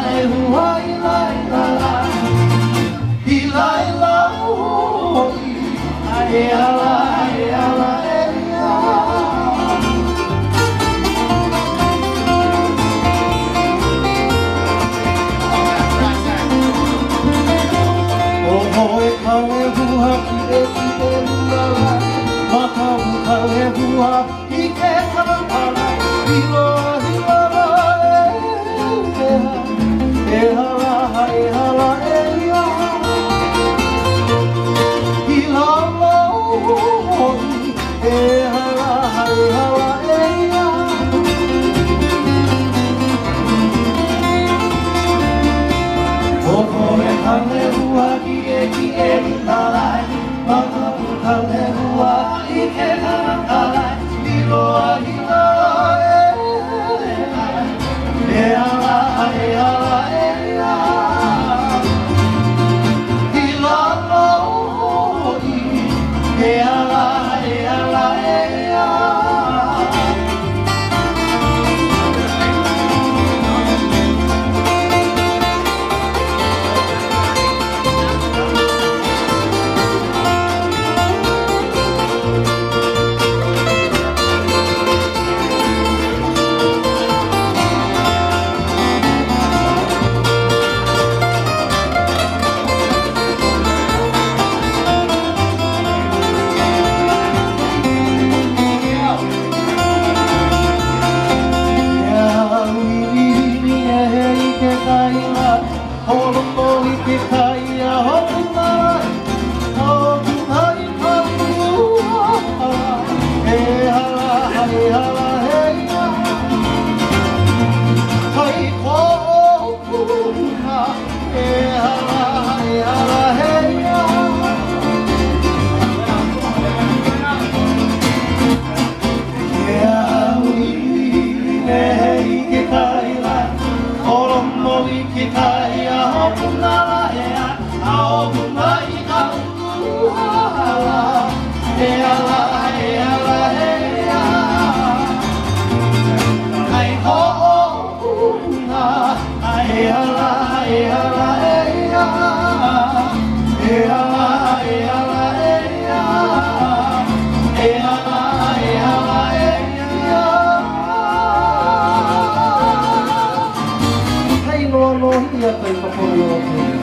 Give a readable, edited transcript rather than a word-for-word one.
lehua i laila lā. I laila hoʻi, e ala, e ala, e ia. ʻO ʻoe ka lehua kiʻekiʻe luna lā, Makaʻu ka lehua i ke kanaka lā, Hilo a hilo lā e E ala, e ala, e ia. I lalo hoʻi, e ala, e ala, e ia. ʻO ʻoe ka lehua kiʻekiʻe luna lā, Makaʻu ka lehua i ke kanaka lā, Lilo a hilo e E ala, e ala, e ia. I lalo hoʻi, e ala, e ala, e ia. Ke au ʻiliʻili e hele i ke kai lā, Holo i ke kai a hopu mai, Hopu mai ka ua E ala, e ala, e ia. Kai hoʻopuka, e ala, e ala, e ia. Ke au ʻiliʻili e hele i ke kai lā, Holo i ke kai a hopu nā ea, A hopu mai ka ua E ala, e ala, e ia. Kai hoʻopuka, e ala, e ala, e ia. E ala, e ala, e ia. E ala, e ala, e ia. Kai noa nō hiki aku i ka pono o ke.